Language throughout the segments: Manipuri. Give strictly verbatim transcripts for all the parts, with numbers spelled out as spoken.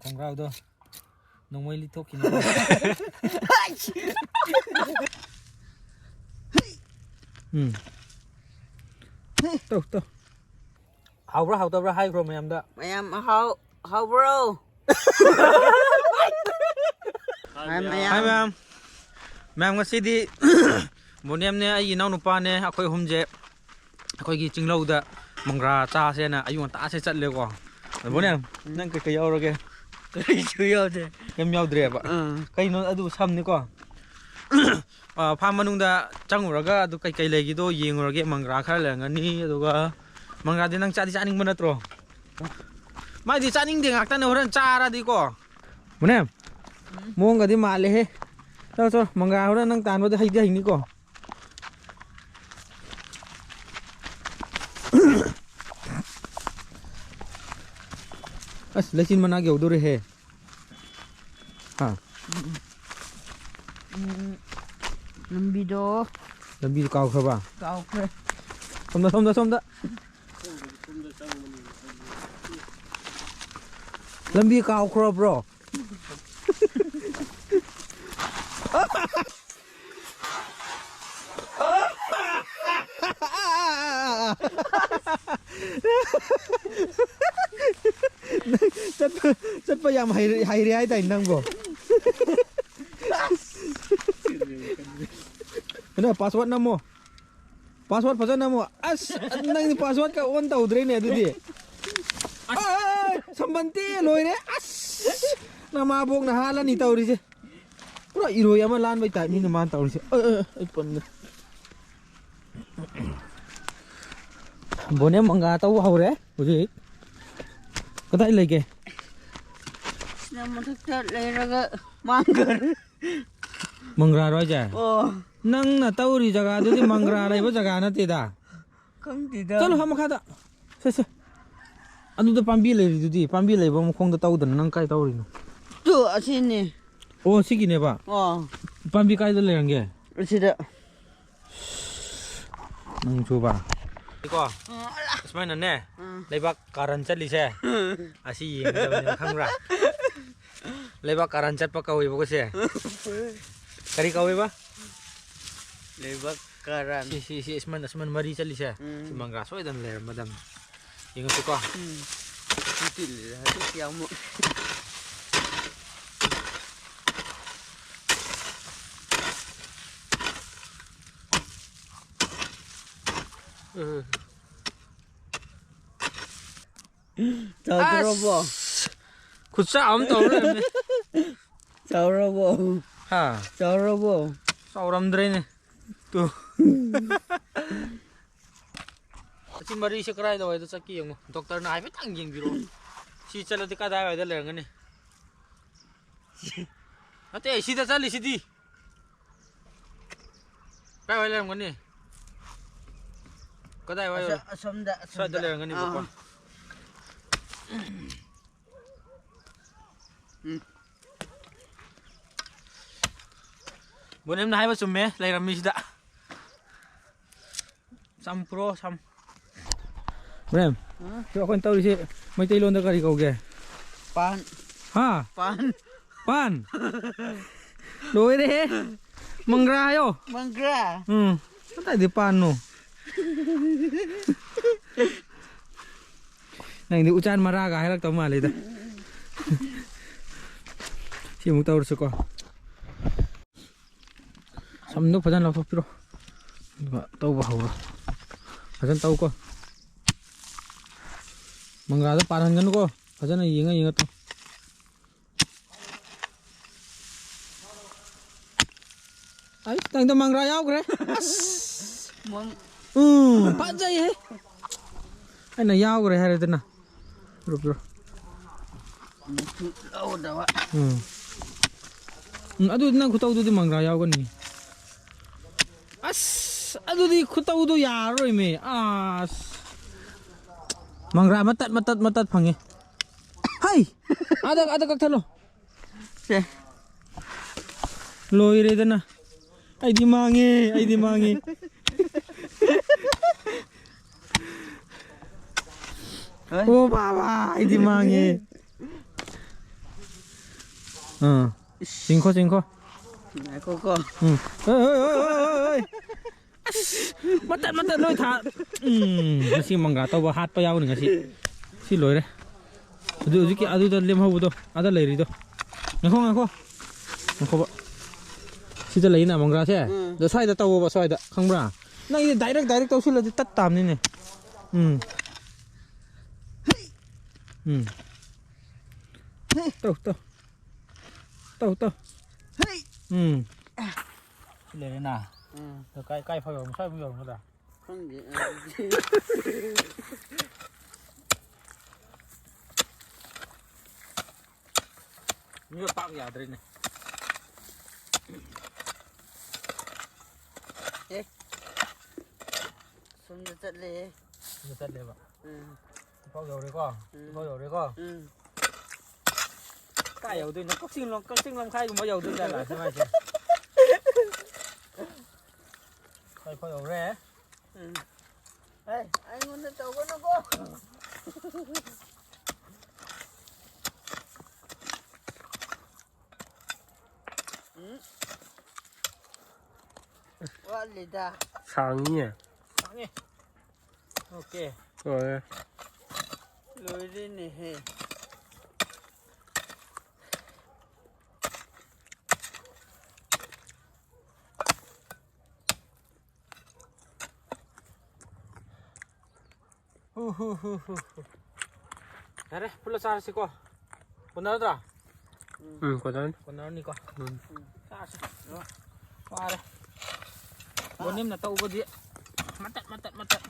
ꯈꯣꯡꯒ꯭ꯔꯥꯎꯗꯣ ꯅꯣꯡꯃꯩ ꯂꯤꯊꯣꯛꯈꯤꯅꯤ꯫ ꯎꯝ꯫ ꯇꯧ, ꯇꯧ꯫ ꯍꯥꯎꯕ꯭ꯔꯥ ꯍꯥꯎꯇꯕ꯭ꯔꯥ ꯍꯥꯏꯈ꯭ꯔꯣ ꯃꯌꯥꯝꯗ꯫ ꯃꯌꯥꯝ ꯑꯍꯥꯎ ꯍꯥꯎꯕ꯭ꯔꯣ? ꯍꯥꯏ ꯃꯌꯥꯝ꯫ ꯍꯥꯏ ꯃꯌꯥꯝ꯫ ꯃꯌꯥꯝ ꯉꯁꯤꯗꯤ ꯕꯣꯅꯦꯝꯅꯦ, ꯑꯩꯒꯤ ꯏꯅꯥꯎꯅꯨꯄꯥꯅꯦ, ꯑꯩꯈꯣꯏ ꯑꯍꯨꯝꯁꯦ ꯑꯩꯈꯣꯏꯒꯤ ꯆꯤꯡꯂꯧꯗ ꯃꯪꯒ꯭ꯔꯥ ꯆꯥꯁꯦꯅ ꯑꯌꯨꯛ ꯉꯟꯇꯥꯁꯦ ꯆꯠꯂꯦꯀꯣ꯫ ꯕꯣꯅꯦꯝ, ꯎꯝ꯫ ꯅꯪ ꯀꯩꯀꯩ ꯌꯥꯎꯔꯒꯦ? ꯀꯔꯤꯁꯨ ꯌꯥꯎꯗꯦ꯫ ꯀꯩꯝ ꯌꯥꯎꯗ꯭ꯔꯦꯕ? ꯑꯥ꯫ ꯀꯩꯅꯣ ꯑꯗꯨ ꯁꯝꯅꯤꯀꯣ꯫ ꯑ, ꯐꯥꯝ ꯃꯅꯨꯡꯗ ꯆꯪꯉꯨꯔꯒ ꯑꯗꯨ ꯀꯩꯀꯩ ꯂꯩꯒꯦꯗꯣ ꯌꯦꯡꯉꯨꯔꯒꯦ꯫ ꯃꯪꯒ꯭ꯔꯥ ꯈꯔ ꯂꯩꯔꯝꯒꯅꯤ, ꯑꯗꯨꯒ ꯃꯪꯒ꯭ꯔꯥꯗꯤ ꯅꯪ ꯆꯥꯗꯤ ꯆꯥꯅꯤꯡꯕ ꯅꯠꯇ꯭ꯔꯣ? ꯃꯥꯏꯗꯤ ꯆꯥꯅꯤꯡꯗꯦ ꯉꯥꯛꯇꯅꯦ, ꯍꯣꯔꯦꯟ ꯆꯥꯔꯗꯤꯀꯣ꯫ ꯃꯨꯅꯦ, ꯃꯑꯣꯡꯒꯗꯤ ꯃꯥꯜꯂꯦꯍꯦ꯫ ꯆꯣ, ꯆꯣ, ꯃꯪꯒ꯭ꯔꯥ ꯍꯣꯔꯦꯟ ꯅꯪ ꯇꯥꯟꯕꯗ ꯍꯩꯗꯤ ꯍꯩꯅꯤꯀꯣ꯫ ꯑꯁ, ꯂꯩꯆꯤꯟ ꯃꯅꯥꯛ ꯌꯧꯗꯣꯔꯦꯍꯦ꯫ ꯍꯥ? ꯎꯝ, ꯂꯝꯕꯤꯗꯣ ꯂꯝꯕꯤꯗꯣ ꯀꯥꯎꯈ꯭ꯔꯕ? ꯀꯥꯎꯈ꯭ꯔꯦ꯫ ꯁꯣꯝꯗ, ꯁꯣꯝꯗ, ꯁꯣꯝꯗ꯫ ꯂꯝꯕꯤ ꯀꯥꯎꯈ꯭ꯔꯕ꯭ꯔꯣ? ꯆꯠꯄ, ꯆꯠꯄ ꯌꯥꯝ ꯍꯩꯔꯦ, ꯍꯩꯔꯦ ꯍꯥꯏꯗꯥꯏꯅꯦ ꯅꯪꯕꯣ? ꯀꯩꯅꯣ, ꯄꯥꯁꯋꯥꯔꯗ ꯅꯝꯃꯣ꯫ ꯄꯥꯁꯋꯥꯔꯗ ꯐꯖꯅ ꯅꯝꯃꯣ꯫ ꯑꯁ, ꯅꯪꯗꯤ ꯄꯥꯁꯋꯥꯔꯗꯀ ꯑꯣꯟ ꯇꯧꯗ꯭ꯔꯦꯅꯦ ꯑꯗꯨꯗꯤ꯫ ꯑꯁ, ꯁꯝꯕꯟꯇꯦ ꯂꯣꯏꯔꯦ꯫ ꯑꯁ, ꯅꯃꯥꯕꯣꯛꯅ ꯍꯥꯜꯂꯅꯤ ꯇꯧꯔꯤꯁꯦ꯫ ꯄꯨꯔꯥ ꯏꯔꯣꯏ ꯑꯃ ꯂꯥꯟꯕꯩ ꯇꯥꯏꯞꯅꯤꯅꯦ ꯃꯥꯅ ꯇꯧꯔꯤꯁꯦ꯫ ꯑ, ꯑ, ꯑ, ꯑꯩ ꯄꯟꯗ꯫ ꯕꯣꯅꯦ ꯃꯪꯒ꯭ꯔꯥ ꯇꯧꯕ ꯍꯧꯔꯦ ꯍꯧꯖꯤꯛ꯫ ꯀꯗꯥꯏ ꯂꯩꯒꯦ? ꯁꯤꯅ ꯃꯊꯛꯇ ꯂꯩꯔꯒ ꯃꯥꯡꯈ꯭ꯔꯦ꯫ ꯃꯪꯒ꯭ꯔꯥꯔꯣ ꯍꯥꯏꯁꯦ? ꯑꯣ꯫ ꯅꯪꯅ ꯇꯧꯔꯤ ꯖꯒꯥꯗꯨꯗꯤ ꯃꯪꯒ꯭ꯔꯥ ꯂꯩꯕ ꯖꯒꯥ ꯅꯠꯇꯦꯗ꯫ ꯈꯪꯗꯦꯗ꯫ ꯆꯠꯂꯣ ꯍꯥ ꯃꯈꯥꯗ꯫ ꯁꯦ, ꯁꯦ꯫ ꯑꯗꯨꯗ ꯄꯥꯝꯕꯤ ꯂꯩꯔꯤꯗꯨꯗꯤ, ꯄꯥꯝꯕꯤ ꯂꯩꯕ ꯃꯈꯣꯡꯗ ꯇꯧꯗꯅ ꯅꯪ ꯀꯥꯏ ꯇꯧꯔꯤꯅꯣ? ꯇꯨ, ꯑꯁꯤꯅꯤ꯫ ꯑꯣ, ꯁꯤꯒꯤꯅꯦꯕ? ꯑꯣ꯫ ꯄꯥꯝꯕꯤ ꯀꯥꯏꯗ ꯂꯩꯔꯝꯒꯦ? ꯑꯁꯤꯗ꯫ ꯅꯪꯁꯨꯕ꯫ ꯀꯣ꯫ ꯑꯣ, ꯑꯂꯥ꯫ ꯑꯁ, ꯁꯨꯃꯥꯏꯅꯅꯦ, ꯎꯝ꯫ ꯂꯩꯕꯥꯛ ꯀꯥꯔꯟ ꯆꯠꯂꯤꯁꯦ, ꯑꯁꯤ ꯌꯦꯡꯒꯗꯕꯅꯤꯅ, ꯈꯪꯕ꯭ꯔꯥ? ꯂꯩꯕꯥꯛ ꯀꯥꯔꯟ ꯆꯠꯄ ꯀꯧꯋꯦꯕꯀꯣ ꯁꯦ꯫ ꯀꯔꯤ ꯀꯧꯋꯦꯕ? ꯂꯩꯕꯥꯛ ꯀꯥꯔꯟ꯫ ꯁꯤ, ꯁꯤ, ꯁꯤ, ꯑꯁꯨꯃꯥꯏꯅ, ꯑꯁꯨꯃꯥꯏꯅ ꯃꯔꯤ ꯆꯠꯂꯤꯁꯦ꯫ ꯎꯝ꯫ ꯁꯤ ꯃꯪꯒ꯭ꯔꯥ ꯁꯣꯏꯗꯅ ꯂꯩꯔꯝꯃꯗꯕꯅꯤ꯫ ꯌꯦꯡꯉꯁꯤꯀꯣ꯫ ꯎꯝ꯫ ꯁꯤ ꯆꯤꯜꯂꯤꯁꯦ ꯍꯧꯖꯤꯛꯇꯤ ꯑꯃꯨꯛ꯫ ꯎꯝ꯫ ꯆꯥꯎꯗ꯭ꯔꯕꯣ? ꯑꯁ! ꯈꯨꯠꯁꯥ ꯑꯃ ꯇꯧꯔ ꯂꯩꯔꯝꯃꯦ꯫ ꯆꯥꯎꯔꯕꯣ? ꯍꯥ? ꯆꯥꯎꯔꯕꯣ? ꯆꯥꯎꯔꯝꯗ꯭ꯔꯦꯅꯦ꯫ ꯇꯨ꯫ ꯑꯁꯤ ꯃꯔꯤꯁꯦ ꯀꯗꯥꯏꯗꯋꯥꯏꯗ ꯆꯠꯀꯦ ꯌꯦꯡꯉꯣ꯫ ꯗꯣꯛꯇꯔꯅ ꯍꯥꯏꯐꯦꯠꯇꯪ ꯌꯦꯡꯕꯤꯔꯛꯑꯣ꯫ ꯁꯤ ꯆꯠꯂꯗꯤ ꯀꯗꯥꯏꯋꯥꯏꯗ ꯂꯩꯔꯝꯒꯅꯤ? ꯅꯠꯇꯦ, ꯁꯤꯗ ꯆꯠꯂꯤꯁꯤꯗꯤ꯫ ꯀꯥꯏꯋꯥꯏ ꯂꯩꯔꯝꯒꯅꯤ? ꯀꯗꯥꯏꯋꯥꯏ ꯑꯁ-, ꯑꯣꯏ-, ꯑꯁꯣꯝꯗ, ꯁ꯭ꯋꯥꯏꯗ ꯑꯁꯣꯝꯗ꯫ ꯂꯩꯔꯝꯒꯅꯤꯕꯀꯣ꯫ ꯑꯥ꯫ ꯎꯝ꯫ ꯕꯣꯅꯦꯝꯅ ꯍꯥꯏꯕ ꯆꯨꯝꯃꯦ, ꯂꯩꯔꯝꯃꯤꯁꯤꯗ꯫ ꯆꯝꯄ꯭ꯔꯣ ꯁꯝ꯫ ꯕꯣꯅꯦꯝ, ꯍꯥ? ꯁꯤ ꯑꯩꯈꯣꯏꯅ ꯇꯧꯔꯤꯁꯤ ꯃꯩꯇꯩꯂꯣꯟꯗ ꯀꯔꯤ ꯀꯧꯒꯦ? ꯄꯥꯟ꯫ ꯍꯥ? ꯄꯥꯟ꯫ ꯄꯥꯟ? ꯂꯣꯏꯔꯦꯍꯦ꯫ ꯃꯪꯒ꯭ꯔꯥ ꯍꯥꯏꯌꯣ꯫ ꯃꯪꯒ꯭ꯔꯥ꯫ ꯎꯝ꯫ ꯀꯗꯥꯏꯗꯩ ꯄꯥꯟꯅꯣ? ꯅꯪꯗꯤ ꯎꯆꯥꯟ ꯃꯔꯥꯒ ꯍꯥꯏꯔꯛꯇꯧ ꯃꯥꯜꯂꯤꯗ꯫ ꯁꯤ ꯑꯃꯨꯛ ꯇꯧꯔꯁꯤꯀꯣ꯫ ꯁꯝꯗꯣ ꯐꯖꯅ ꯂꯧꯊꯣꯛꯄꯤꯔꯣ꯫ ꯑꯗꯨꯒ ꯇꯧꯕ ꯍꯧꯔꯣ꯫ ꯐꯖꯅ ꯇꯧꯀꯣ꯫ ꯃꯪꯒ꯭ꯔꯥꯗꯣ ꯄꯥꯟꯍꯟꯒꯅꯨꯀꯣ꯫ ꯐꯖꯅ ꯌꯦꯡꯉ ꯌꯦꯡꯉ ꯇꯧ꯫ ꯑꯩ ꯈꯤꯇꯪꯗ ꯃꯪꯒ꯭ꯔꯥ ꯌꯥꯎꯈ꯭ꯔꯦ꯫ ꯑꯁ! ꯃꯪ- ꯎꯝ, ꯐꯖꯩꯍꯦ꯫ ꯑꯩꯅ ꯌꯥꯎꯈ꯭ꯔꯦ ꯍꯥꯏꯔꯦꯗꯅ꯫ ꯄꯤꯔꯣ, ꯄꯤꯔꯣ꯫ ꯑꯃꯨꯛꯁꯨ ꯂꯧꯗꯕ꯫ ꯎꯝ꯫ ꯎꯝ, ꯑꯗꯨ ꯅꯪ ꯈꯨꯇꯧꯗꯨꯗꯤ ꯃꯪꯒ꯭ꯔꯥ ꯌꯥꯎꯒꯅꯤ꯫ ꯑꯁ! ꯑꯗꯨꯗꯤ ꯈꯨꯇꯧꯗꯣ ꯌꯥꯔꯔꯣꯏꯃꯦ꯫ ꯑꯁ! ꯃꯪꯒ꯭ꯔꯥ ꯃꯇꯠ, ꯃꯇꯠ, ꯃꯇꯠ ꯐꯪꯉꯦ꯫ ꯍꯩ! ꯑꯥꯗ, ꯑꯥꯗ ꯀꯛꯊꯠꯂꯣ꯫ ꯁꯦ꯫ ꯂꯣꯏꯔꯦꯗꯅ꯫ ꯑꯩꯗꯤ ꯃꯥꯡꯉꯦ, ꯑꯩꯗꯤ ꯃꯥꯡꯉꯦ꯫ ꯑꯣ ꯕꯥꯕꯥ, ꯑꯩꯗꯤ ꯃꯥꯡꯉꯦ꯫ ꯑꯥ꯫ ꯆꯤꯡꯈꯣ, ꯆꯤꯡꯈꯣ꯫ ꯉꯥꯏꯈꯣꯀꯣ꯫ ꯎꯝ꯫ ꯍꯣꯏ, ꯍꯣꯏ, ꯍꯣꯏ, ꯍꯣꯏ, ꯍꯣꯏ, ꯍꯣꯏ꯫ ꯑꯁ, ꯃꯇꯠ, ꯃꯇꯠ ꯂꯣꯏ ꯊꯥ-, ꯎꯝ, ꯉꯁꯤ ꯃꯪꯒ꯭ꯔꯥ ꯇꯧꯕ ꯍꯥꯠꯄ ꯌꯥꯎꯅꯤ ꯉꯁꯤ꯫ ꯁꯤ ꯂꯣꯏꯔꯦ꯫ ꯑꯗꯨ ꯍꯧꯖꯤꯛꯀꯤ ꯑꯗꯨꯗ ꯂꯦꯝꯍꯧꯕꯗꯣ, ꯑꯗ ꯂꯩꯔꯤꯗꯣ꯫ ꯉꯥꯏꯈꯣ, ꯉꯥꯏꯈꯣ꯫ ꯉꯥꯏꯈꯣꯕ꯫ ꯁꯤꯗ ꯂꯩꯅ ꯃꯪꯒ꯭ꯔꯥꯁꯦ꯫ ꯎꯝ꯫ ꯑꯗꯣ ꯁ꯭ꯋꯥꯏꯗ ꯇꯧꯋꯣꯕ, ꯁ꯭ꯋꯥꯏꯗ꯫ ꯈꯪꯕ꯭ꯔꯥ? ꯅꯪꯒꯤꯗꯤ direct, direct ꯇꯧꯁꯤꯜꯂꯗꯤ ꯇꯠ ꯇꯥꯕꯅꯤꯅꯦ꯫ ꯎꯝ꯫ ꯎꯝ꯫ ꯇꯧ, ꯇꯧ꯫ ꯇꯧ, ꯇꯧ꯫ ꯎꯝ꯫ ꯁꯤ ꯂꯩꯔꯦꯅ꯫ ꯎꯝ꯫ ꯑꯗꯣ ꯀꯥꯏ, ꯀꯥꯏ ꯐꯥꯎ ꯌꯧꯔꯝ-, ꯁ꯭ꯋꯥꯏ ꯐꯥꯎ ꯌꯧꯔꯝꯒꯗ꯭ꯔꯥ? ꯈꯪꯗꯦ, ꯑꯗꯨꯗꯤ꯫ ꯃꯤꯒ ꯄꯥꯛ ꯌꯥꯗ꯭ꯔꯦꯅꯦ꯫ ꯑꯦ꯫ ꯁꯣꯝꯗ ꯆꯠꯂꯦ꯫ ꯁꯤꯗ ꯆꯠꯂꯦꯕ꯫ ꯎꯝ꯫ ꯁꯤꯐꯥꯎ ꯌꯧꯔꯦꯀꯣ? ꯎꯝ꯫ ꯁꯤꯐꯥꯎ ꯌꯧꯔꯦꯀꯣ? ꯎꯝ꯫ ꯀꯥꯏ ꯌꯧꯗꯣꯏꯅꯣ? ꯀꯛꯆꯤꯡ ꯂꯝ-, ꯀꯛꯆꯤꯡ ꯂꯝꯈꯥꯏꯒꯨꯝꯕ ꯌꯧꯗꯣꯏ ꯖꯥꯠꯂ ꯁꯤ ꯃꯥꯏꯁꯦ? ꯁ꯭ꯋꯥꯏꯐꯥꯎ ꯌꯧꯔꯦ꯫ ꯎꯝ꯫ ꯍꯦ, ꯑꯩꯉꯣꯟꯗ ꯇꯧꯒꯅꯨꯀꯣ꯫ ꯎꯝ꯫ ꯋꯥꯠꯂꯤꯗ꯫ ꯁꯥꯡꯉꯤꯅꯦ꯫ ꯁꯥꯡꯉꯦ꯫ OK꯫ ꯂꯣꯏꯔꯦ꯫ ꯂꯣꯏꯔꯦꯅꯦꯍꯦ꯫ ꯍꯨ, ꯍꯨ, ꯍꯨ, ꯍꯨ, ꯍꯨ꯫ ꯌꯥꯔꯦ, ꯄꯨꯜꯂ ꯆꯥꯔꯁꯤꯀꯣ꯫ ꯀꯣꯟꯅꯔꯗ꯭ꯔꯥ? ꯎꯝ, ꯀꯣꯟꯅꯔꯅꯤ꯫ ꯀꯣꯟꯅꯔꯅꯤꯀꯣ꯫ ꯎꯝ꯫ ꯆꯥꯔꯁꯤ꯫ ꯋꯥꯔꯦ꯫ ꯕꯣꯅꯤꯝꯅ ꯇꯧꯕꯗꯤ ꯃꯇꯠ, ꯃꯇꯠ, ꯃꯇꯠ꯫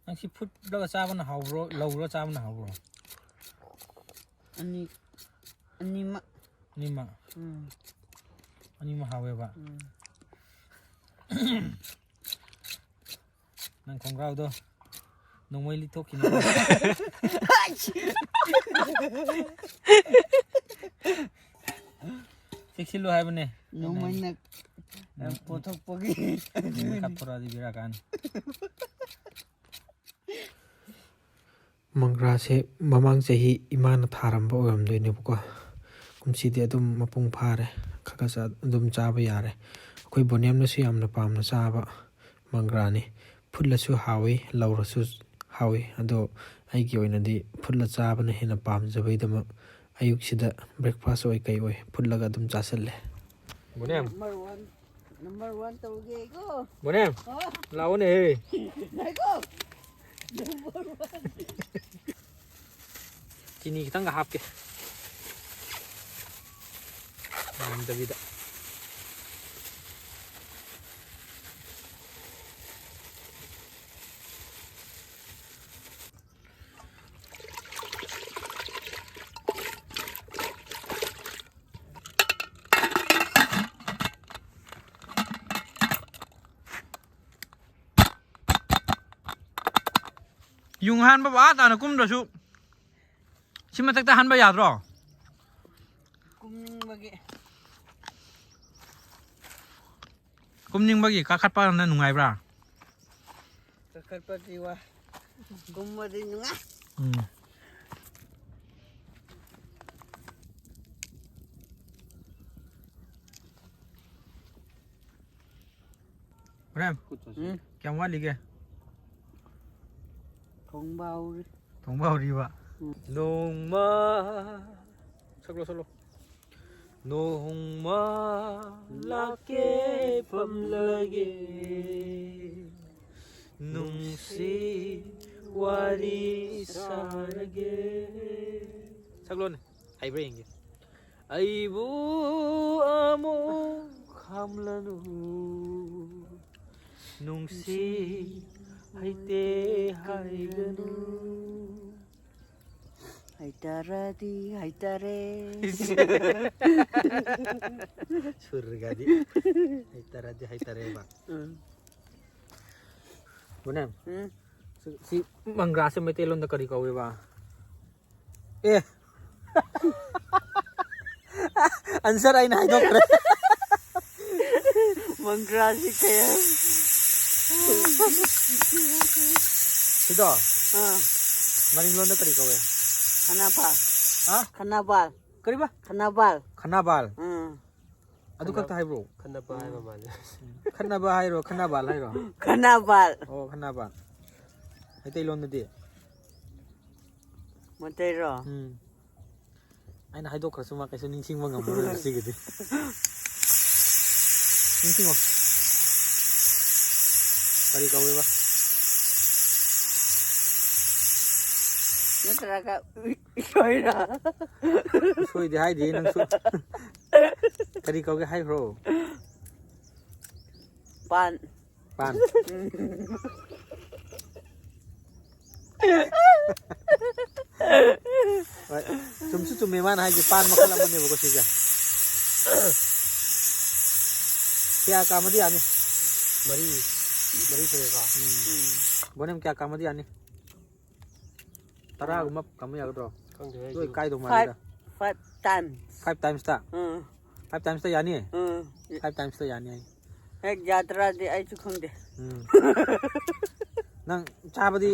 ꯅꯪ ꯁꯤ ꯐꯨꯠꯂꯒ ꯆꯥꯕꯅ ꯍꯥꯎꯕ꯭ꯔꯣ, ꯂꯧꯔꯒ ꯆꯥꯕꯅ ꯍꯥꯎꯕ꯭ꯔꯣ? ꯑꯅꯤ, ꯑꯅꯤꯃꯛ꯫ ꯑꯅꯤꯃꯛ? ꯎꯝ꯫ ꯑꯅꯤꯃꯛ ꯍꯥꯎꯋꯦꯕ? ꯎꯝ꯫ ꯅꯪ ꯈꯣꯡꯒ꯭ꯔꯥꯎꯗꯣ ꯅꯣꯡꯃꯩ ꯂꯤꯊꯣꯛꯈꯤꯅꯤ꯫ ꯆꯦꯛꯁꯤꯜꯂꯨ ꯍꯥꯏꯕꯅꯦ꯫ ꯅꯣꯡꯃꯩꯅ ꯄꯣꯊꯣꯛꯄꯒꯤ꯫ ꯅꯣꯡꯃꯩ ꯀꯥꯞꯊꯣꯔꯛꯑꯗꯤ ꯕꯦꯔꯥ ꯀꯥꯅꯤ꯫ ꯃꯪꯒ꯭ꯔꯥꯁꯦ ꯃꯃꯥꯡ ꯆꯍꯤ ꯏꯃꯥꯅ ꯊꯥꯔꯝꯕ ꯑꯣꯏꯔꯝꯗꯣꯏꯅꯦꯕꯀꯣ꯫ ꯀꯨꯝꯁꯤꯗꯤ ꯑꯗꯨꯝ ꯃꯄꯨꯡ ꯐꯥꯔꯦ, ꯈꯔ ꯈꯔ ꯆꯥ-, ꯑꯗꯨꯝ ꯆꯥꯕ ꯌꯥꯔꯦ꯫ ꯑꯩꯈꯣꯏ ꯕꯣꯅꯦꯝꯅꯁꯨ ꯌꯥꯝꯅ ꯄꯥꯝꯅ ꯆꯥꯕ ꯃꯪꯒ꯭ꯔꯥꯅꯤ꯫ ꯐꯨꯠꯂꯁꯨ ꯍꯥꯎꯏ, ꯂꯧꯔꯁꯨ ꯍꯥꯎꯏ꯫ ꯑꯗꯣ ꯑꯩꯒꯤ ꯑꯣꯏꯅꯗꯤ ꯐꯨꯠꯂ ꯆꯥꯕꯅ ꯍꯦꯟꯅ ꯄꯥꯝꯖꯕꯩꯗꯃꯛ ꯑꯌꯨꯛꯁꯤꯗ breakfast ꯑꯣꯏ ꯀꯩ ꯑꯣꯏ ꯐꯨꯠꯂꯒ ꯑꯗꯨꯝ ꯆꯥꯁꯤꯜꯂꯦ꯫ ꯕꯣꯅꯦꯝ꯫ Number one, number one ꯇꯧꯒꯦꯀꯣ꯫ ꯕꯣꯅꯦꯝ, ꯑꯣ꯫ ꯂꯥꯛꯑꯣꯅꯦ꯫ ꯉꯥꯏꯈꯣ꯫ Number one꯫ ꯆꯤꯅꯤ ꯈꯤꯇꯪꯒ ꯍꯥꯞꯀꯦ꯫ ꯌꯥꯝꯗꯕꯤꯗ꯫ ꯌꯨꯡ ꯍꯥꯟꯕꯕꯨ ꯑꯥ ꯇꯥꯅ ꯀꯨꯝꯗ꯭ꯔꯁꯨ ꯁꯤ ꯃꯊꯛꯇ ꯍꯥꯟꯕ ꯌꯥꯗ꯭ꯔꯣ? ꯀꯨꯝꯅꯤꯡꯕꯒꯤ꯫ ꯀꯨꯝꯅꯤꯡꯕꯒꯤ ꯀꯥꯈꯠꯄꯅ ꯅꯨꯡꯉꯥꯏꯕ꯭ꯔꯥ? ꯀꯥꯈꯠꯄꯗꯤ ꯋꯥ꯫ ꯀꯨꯝꯕꯗꯤ ꯅꯨꯡꯉꯥꯏ꯫ ꯎꯝ꯫ ꯄ꯭ꯔꯦꯝ, ꯎꯝ꯫ ꯀꯌꯥꯝ ꯋꯥꯠꯂꯤꯒꯦ? ꯊꯣꯡꯕ ꯍꯧꯔꯤ꯫ ꯊꯣꯡꯕ ꯍꯧꯔꯤꯕ? ꯎꯝ꯫ ꯅꯣꯡꯃ, ꯁꯛꯂꯣ, ꯁꯛꯂꯣ꯫ ꯅꯣꯡꯃ ꯂꯥꯛꯀꯦ ꯐꯝꯂꯒꯦ, ꯅꯨꯡꯁꯤ ꯋꯥꯔꯤ ꯁꯥꯔꯒꯦ꯫ ꯁꯛꯂꯣꯅꯦ, ꯍꯩꯕ꯭ꯔꯥ ꯌꯦꯡꯒꯦ꯫ ꯑꯩꯕꯨ ꯑꯃꯨꯛ ꯈꯥꯝꯂꯅꯨ, ꯅꯨꯡꯁꯤ ꯍꯩꯇꯦ ꯍꯥꯏꯒꯅꯨ꯫ ꯍꯩꯇꯔꯗꯤ ꯍꯩꯇꯔꯦ꯫ ꯁꯨꯔꯒꯗꯤ ꯍꯩꯇꯔꯗꯤ ꯍꯩꯇꯔꯦꯕ꯫ ꯎꯝ꯫ ꯄꯨꯅꯝ꯫ ꯎꯝ꯫ ꯁꯤ ꯃꯪꯒ꯭ꯔꯥꯁꯦ ꯃꯩꯇꯩꯂꯣꯟꯗ ꯀꯔꯤ ꯀꯧꯋꯦꯕ? ꯑꯦ, ꯑꯟꯁꯔ ꯑꯩꯅ ꯍꯥꯏꯗꯣꯛꯈ꯭ꯔꯦ꯫ ꯃꯪꯒ꯭ꯔꯥꯁꯤ ꯀꯩ ꯍꯥꯏ? ꯁꯤꯗꯣ ꯑꯥ, ꯃꯔꯤꯡꯂꯣꯟꯗ ꯀꯔꯤ ꯀꯧꯋꯦ? ꯈꯅꯥꯕꯥꯜ꯫ ꯍꯥ? ꯈꯅꯥꯕꯥꯜ꯫ ꯀꯔꯤꯕ? ꯈꯅꯥꯕꯥꯜ꯫ ꯈꯅꯥꯕꯥꯜ꯫ ꯎꯝ꯫ ꯑꯗꯨ ꯈꯛꯇ ꯍꯥꯏꯕ꯭ꯔꯣ? ꯈꯟꯅꯕ ꯍꯥꯏꯕ ꯃꯥꯜꯂꯦ꯫ ꯈꯠꯅꯕ ꯍꯥꯏꯔꯣ, ꯈꯅꯥꯕꯥꯜ ꯍꯥꯏꯔꯣ? ꯈꯅꯥꯕꯥꯜ꯫ ꯑꯣ, ꯈꯅꯥꯕꯥꯜ꯫ ꯃꯩꯇꯩꯂꯣꯟꯗꯗꯤ? ꯃꯩꯇꯩꯔꯣ? ꯎꯝ꯫ ꯑꯩꯅ ꯍꯥꯏꯗꯣꯛꯈ꯭ꯔꯁꯨ ꯃꯥ ꯀꯩꯁꯨ ꯅꯤꯡꯁꯤꯡꯕ ꯉꯝꯃꯔꯣꯏ ꯉꯁꯤꯒꯤꯗꯤ꯫ ꯅꯤꯡꯁꯤꯡꯉꯣ꯫ ꯀꯔꯤ ꯀꯧꯋꯦꯕ? ꯅꯠꯇ꯭ꯔꯒ ꯎ- ꯎꯁꯣꯏꯔ? ꯎꯁꯣꯏꯗꯤ ꯍꯥꯏꯗꯦ ꯅꯪꯁꯨ꯫ ꯀꯔꯤ ꯀꯧꯒꯦ ꯍꯥꯏꯈ꯭ꯔꯣ? ꯄꯥꯟ꯫ ꯄꯥꯟ꯫ ꯍꯣꯏ꯫ ꯆꯨꯝꯁꯨ ꯆꯨꯝꯃꯦ ꯃꯥꯅ ꯍꯥꯏꯁꯦ, ꯄꯥꯟ ꯃꯈꯜ ꯑꯃꯅꯦꯕꯀꯣ ꯁꯤꯁꯦ꯫ ꯀꯌꯥ ꯀꯥꯝꯃꯗꯤ ꯌꯥꯅꯤ? ꯃꯔꯤ ꯃꯔꯤ ꯁꯨꯔꯦꯀꯣ꯫ ꯎꯝ꯫ ꯕꯣꯅꯦꯝ, ꯀꯌꯥ ꯀꯥꯝꯃꯗꯤ ꯌꯥꯅꯤ? ꯇꯔꯥꯒꯨꯝꯕ ꯀꯥꯝꯕ ꯌꯥꯒꯗ꯭ꯔꯣ? ꯈꯪꯗꯦ ꯂꯣꯏ ꯑꯩꯁꯨ꯫ ꯀꯥꯏꯗꯧ Five. ꯃꯥꯜꯂꯤꯗ꯫ Five times. Five timesꯇ? ꯎꯝ꯫ Five timesꯇ ꯌꯥꯅꯤ? ꯎꯝ꯫ Five timesꯇ ꯌꯥꯅꯤ ꯍꯥꯏ꯫ ꯍꯦꯛ ꯌꯥꯗ꯭ꯔꯗꯤ ꯑꯩꯁꯨ ꯈꯪꯗꯦ꯫ ꯎꯝ꯫ ꯅꯪ ꯆꯥꯕꯗꯤ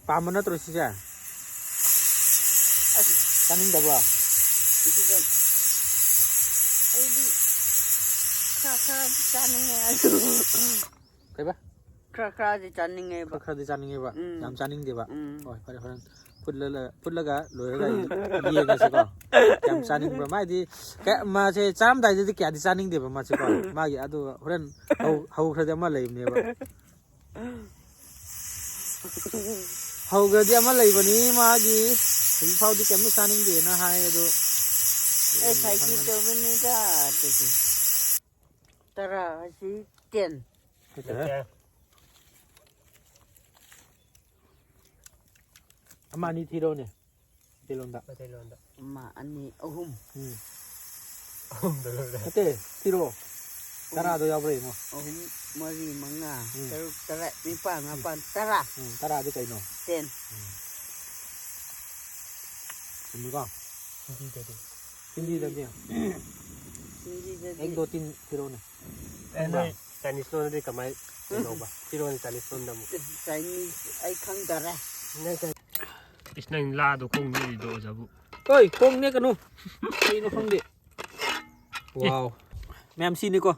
ꯄꯥꯝꯕ ꯅꯠꯇ꯭ꯔꯣ ꯁꯤꯁꯦ? ꯑꯁ, ꯆꯥꯅꯤꯡꯗꯕ꯭ꯔꯣ? ꯁꯤꯗ ꯑꯩꯗꯤ ꯈꯔ ꯈꯔꯗꯤ ꯆꯥꯅꯤꯡꯉꯦ ꯑꯗꯨ꯫ ꯀꯩꯕ? ꯈꯔ ꯈꯔꯗꯤ ꯆꯥꯅꯤꯡꯉꯦꯕ꯫ ꯈꯔ ꯈꯔꯗꯤ ꯆꯥꯅꯤꯡꯉꯦꯕ꯫ ꯎꯝ꯫ ꯌꯥꯝ ꯆꯥꯅꯤꯡꯗꯦꯕ꯫ ꯎꯝ꯫ ꯍꯣꯏ, ꯐꯔꯦ, ꯍꯣꯔꯦꯟ ꯐꯨꯠꯂ-, ꯐꯨꯠꯂꯒ ꯂꯣꯏꯔꯒ ꯌꯦꯡꯉꯁꯤꯀꯣ꯫ ꯀꯌꯥꯝ ꯆꯥꯅꯤꯡꯕ꯭ꯔꯥ? ꯃꯥꯗꯤ ꯀꯌꯥ-, ꯃꯥꯁꯦ ꯆꯥꯔꯝꯗꯥꯏꯗꯗꯤ ꯀꯌꯥꯗꯤ ꯆꯥꯅꯤꯡꯗꯦꯕ ꯃꯥꯁꯦꯀꯣ꯫ ꯃꯥꯒꯤ ꯑꯗꯨꯒ ꯍꯣꯔꯦꯟ ꯍꯧ-, ꯍꯧꯈ꯭ꯔꯗꯤ ꯑꯃ ꯂꯩꯕꯅꯦꯕ꯫ ꯍꯧꯈ꯭ꯔꯗꯤ ꯑꯃ ꯂꯩꯕꯅꯤ ꯃꯥꯒꯤ꯫ ꯍꯧꯖꯤꯛ ꯐꯥꯎꯗꯤ ꯀꯩꯝꯇ ꯆꯥꯅꯤꯡꯗꯦꯅ ꯍꯥꯏ ꯑꯗꯣ꯫ ꯑꯦ, ꯁꯥꯏꯀꯜ ꯇꯧꯕꯅꯤꯗ ꯑꯗꯨꯗꯤ꯫ ꯇꯔꯥ ꯍꯥꯏꯁꯤ ten꯫ ꯑꯃ ꯑꯅꯤ ꯊꯤꯔꯣꯅꯦ꯫ ꯃꯩꯇꯩꯂꯣꯟꯗ꯫ ꯃꯩꯇꯩꯂꯣꯟꯗ꯫ ꯑꯃ, ꯑꯅꯤ, ꯑꯍꯨꯝ꯫ ꯎꯝ꯫ ꯑꯍꯨꯝꯗ ꯂꯣꯏꯔꯦ꯫ ꯅꯠꯇꯦ, ꯊꯤꯔꯣ꯫ ꯇꯔꯥꯗꯣ ꯌꯥꯎꯕ꯭ꯔꯥ ꯌꯦꯡꯉꯣ꯫ ꯑꯍꯨꯝ, ꯃꯔꯤ, ꯃꯉꯥ, ꯎꯝ. ꯇꯔꯨꯛ, ꯇꯔꯦꯠ, ꯅꯤꯄꯥꯜ, ꯃꯥꯄꯜ, ꯇꯔꯥ꯫ ꯎꯝ, ꯇꯔꯥꯗꯤ ꯀꯩꯅꯣ? ꯇꯦꯟ. ꯆꯨꯝꯃꯤꯀꯣ? ꯍꯤꯟꯗꯤꯗꯗꯤ. ꯍꯤꯟꯗꯤꯗꯗꯤ. ꯍꯤꯟꯗꯤꯗꯗꯤ ꯑꯦꯛ ꯗꯣ ꯇꯤꯟ ꯊꯤꯔꯣꯅꯦ. ꯑꯦ, ꯅꯣꯏ ꯆꯥꯏꯅꯤꯁ ꯂꯣꯟꯗꯗꯤ ꯀꯃꯥꯏ ꯀꯩꯗꯧꯕ? ꯊꯤꯔꯣꯅꯦ ꯆꯥꯏꯅꯤꯁ ꯂꯣꯟꯗ ꯑꯃꯨꯛ. ꯆꯥꯏꯅꯤꯁ ꯑꯩ ꯈꯪꯗꯔꯦ. ꯅꯪ ꯆꯥꯏ-, ꯏꯁ, ꯅꯪ ꯂꯥꯗꯣ ꯈꯣꯡ ꯅꯦꯠꯂꯤꯗꯣ ꯑꯣꯖꯥꯕꯨ. ꯍꯣꯏ, ꯈꯣꯡ ꯅꯦꯛꯀꯅꯨ. ꯀꯩꯅꯣ ꯈꯪꯗꯦ. ꯋꯥꯎ. ꯃꯌꯥꯝ ꯁꯤꯅꯤꯀꯣ.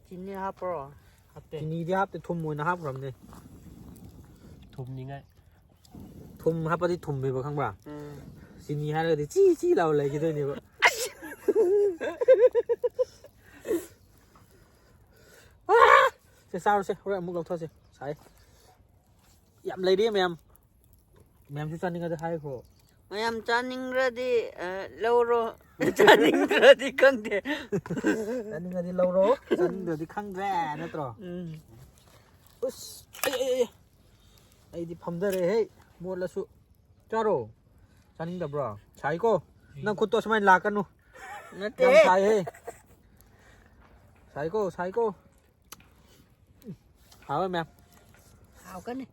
ꯆꯤꯅꯤ ꯍꯥꯞꯄ꯭ꯔꯣ? ꯍꯥꯞꯇꯦ. ꯆꯤꯅꯤꯗꯤ ꯍꯥꯞꯇꯦ, ꯊꯨꯝ ꯑꯣꯏꯅ ꯍꯥꯞꯈ꯭ꯔꯕꯅꯦ. ꯊꯨꯝꯅꯤꯡꯉꯥꯏ. ꯊꯨꯝ ꯍꯥꯞꯄꯗꯤ ꯊꯨꯝꯃꯦꯕ, ꯈꯪꯕ꯭ꯔꯥ? ꯎꯝ. ꯆꯤꯅꯤ ꯍꯥꯏꯔꯒꯗꯤ ꯆꯤ ꯆꯤ ꯂꯥꯎ ꯂꯩꯈꯤꯗꯣꯏꯅꯦꯕ. ꯁꯦ, ꯆꯥꯔꯨꯁꯦ, ꯍꯣꯔꯦꯟ ꯑꯃꯨꯛ ꯂꯧꯊꯣꯛꯁꯦ. ꯁꯥꯏ. ꯌꯥꯝ ꯂꯩꯔꯤ ꯃꯌꯥꯝ. ꯃꯌꯥꯝꯁꯨ ꯆꯥꯅꯤꯡꯉꯗꯤ ꯍꯥꯏꯈ꯭ꯔꯣ. ꯃꯌꯥꯝ ꯆꯥꯅꯤꯡꯈ꯭ꯔꯗꯤ ꯑ, ꯂꯧꯔꯣ. ꯆꯥꯅꯤꯡꯗ꯭ꯔꯗꯤ ꯈꯪꯗꯦ. ꯆꯥꯅꯤꯡꯉꯗꯤ ꯂꯧꯔꯣ, ꯆꯥꯅꯤꯡꯗ꯭ꯔꯗꯤ ꯈꯪꯗ꯭ꯔꯦ, ꯅꯠꯇ꯭ꯔꯣ? ꯎꯝ. ꯎꯁ, ꯑꯩ, ꯑꯩ, ꯑꯩ, ꯑꯩ. ꯑꯩꯗꯤ ꯐꯝꯊꯔꯦꯍꯦ, ꯃꯣꯠꯂꯁꯨ. ꯆꯥꯔꯣ. ꯆꯥꯅꯤꯡꯗꯕ꯭ꯔꯣ? ꯁꯥꯏꯀꯣ. ꯅꯪ ꯈꯨꯠꯇꯣ ꯁꯨꯃꯥꯏꯅ ꯂꯥꯛꯀꯅꯨ. ꯅꯠꯇꯦ. ꯌꯥꯝ ꯁꯥꯏꯍꯦ. ꯁꯥꯏꯀꯣ, ꯁꯥꯏꯀꯣ. ꯍꯥꯎꯋꯦ ꯃꯌꯥꯝ. ꯍꯥꯎꯒꯅꯤ.